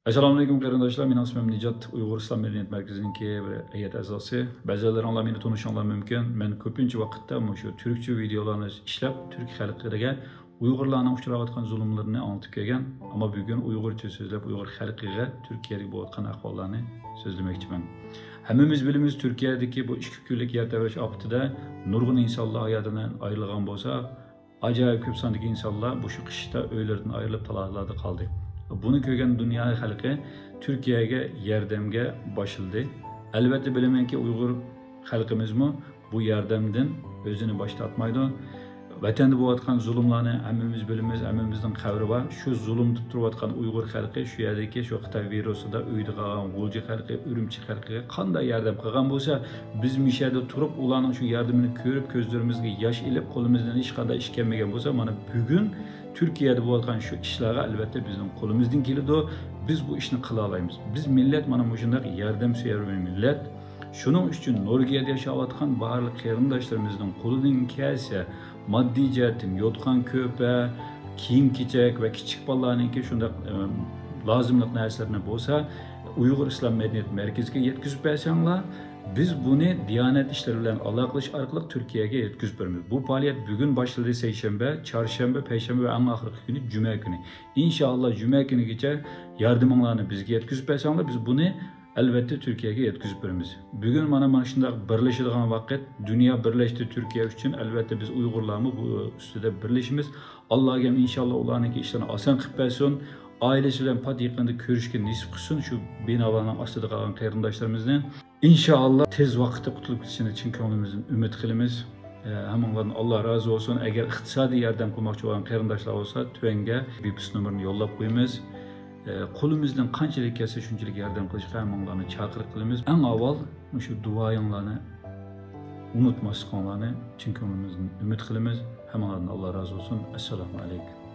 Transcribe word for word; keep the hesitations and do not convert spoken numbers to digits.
ئەسسالامۇئەلەيكۇم قېرىنداشلار، مېنىڭ ئىسمىم نىجات، ئۇيغۇر ئىسلام مەدەنىيەت مەركىزىنىڭكى بىر ھەيئەت ئەزاسى. بەزىلىرىڭلار مېنى تونۇشۇڭلار مۇمكىن. مەن كۆپىنچە ۋاقىتتا مۇشۇ تۈركچە ۋىدېئولارنى ئىشلەپ، تۈرك خەلقىگە ئۇيغۇرلارنىڭ ئۇچراۋاتقان زۇلۇملىرىنى ئاڭلىتىپ كەلگەن. ئەمما بۈگۈن ئۇيغۇرچە سۆزلەپ، ئۇيغۇر خەلقىگە تۈركىيەدىكى بولۇۋاتقان ئەھۋاللارنى سۆزلىمەكچىمەن. ھەممىمىز بىلىمىز، تۈركىيەدىكى بۇ ئىككى كۈنلۈك يەر تەۋرەش ئاپىتىدە نۇرغۇن ئىنسانلار ھاياتىدىن ئايرىلغان بولسا، ئاجايىپ كۆپ ساندىكى ئىنسانلار مۇشۇ قىشتا ئۆيلىرىدىن ئايرىلىپ، تالاlarda قالدى. بۇنى كۆرگەن دۇنيا خەلقى تۈركىيەگە ياردەمگە باشلىدى. ئەلۋەتتە بىلىمەنكى، ئۇيغۇر خەلقىمىزمۇ بۇ ياردەمدىن ئۆزىنى باش تارتمايدۇ. ۋەتەندە بولۇۋاتقان زۇلۇملارنى ھەممىمىز بىلىمىز، ھەممىمىزنىڭ خەۋىرى بار. شۇ زۇلۇمدا تۇرۇۋاتقان ئۇيغۇر خەلقى، شۇ يەردىكى شۇ خىتاي ۋىرۇسىدا ئۆيدە قالغان غۇلجا خەلقى، ئۈرۈمچى خەلقىگە قانداق ياردەم قىلغان بولسا، بىز مۇشۇ يەردە تۇرۇپ، ئۇلارنىڭ شۇ ياردىمىنى كۆرۈپ، كۆزلىرىمىزگە ياش ئېلىپ، قولىمىزدىن ھېچقانداق ئىش كەلمىگەن بولسا، مانا بۈگۈن تۈركىيەدە بولۇۋاتقان شۇ ئىشلارغا ئەلۋەتتە بىزنىڭ قولىمىزدىن كېلىدۇ. بىز بۇ ئىشنى قىلالايمىز. بىز مىللەت مانا مۇشۇنداق ياردەمسۆيەر بىر مىللەت. شۇنىڭ ئۈچۈن نورۋېگىيەدە ياشاۋاتقان بارلىق قېرىنداشلىرىمىزنىڭ قولىدىن كەلسە، ماددىي جەھەتتىن يوتقان-كۆپە، كىيىم-كېچەك ۋە كىچىك بالىلارنىڭكى شۇنداق، ئەم، لازىملىق نەرسىلىرىنى بولسا، ئۇيغۇر ئىسلام مەدەنىيەت مەركىزىگە يەتكۈزۈپ بەرسەڭلار، بىز بۇنى دىيانەت ئىشلىرى بىلەن ئالاقىلىشىش ئارقىلىق تۈركىيەگە يەتكۈزۈپ بېرىمىز. بۇ پائالىيەت بۈگۈن باشلىدى، سەيشەنبە، چارشەنبە، پەيشەنبە ۋە ئەڭ ئاخىرقى كۈنى جۈمە كۈنى. ئىنشائاللا، جۈمە كۈنىگىچە ياردىمىڭلارنى بىزگە يەتكۈزۈپ بەرسەڭلار، بىز بۇنى ئەلۋەتتە تۈركىيەگە يەتكۈزۈپ بېرىمىز. بۈگۈن مانا، مانا شۇنداق بىرلىشىدىغان ۋاقىت، دۇنيا بىرلەشتى تۈركىيە ئۈچۈن. ئەلۋەتتە، بىز ئۇيغۇرلارمۇ بۇ ئۈستىدە بىرلىشىمىز. ئاللاھىم ئىنشائاللا ئۇلارنىڭكى ئىشلىرىنى ئاسان قىلىپ بەرسۇن. ئائىلىسى بىلەن پات يېقىندا كۆرۈشكە نېسىپ قىلسۇن شۇ بىنالارنىڭ ئاستىدا قالغان قېرىنداشلىرىمىزنى. ئىنشائاللا تېز ۋاقىتتا قۇتۇلۇپ كېتىشىنى چىن كۆڭلىمىزدىن ئۈمىد قىلىمىز. ئە، ھەممىڭلاردىن ئاللا رازى بولسۇن. ئەگەر ئىقتىسادىي ياردەم قىلماقچى بولغان قېرىنداشلار بولسا، تۆۋەنگە بىپىس نومۇرىنى يوللاپ قويىمىز. ئە، قولىمىزدىن قانچىلىك كەلسە، شۇنچىلىك ياردەم قىلىشقا ھەممىڭلارنى چاقىرىق قىلىمىز. ئەڭ ئاۋۋال مۇشۇ دۇئايىڭلارنى ئۇنتۇماسلىقىڭلارنى چىن كۆڭلىمىزدىن ئۈمىد قىلىمىز. ھەممىڭلاردىن ئاللا رازى بولسۇن. ئەسسالامۇ ئەلەيكۇم.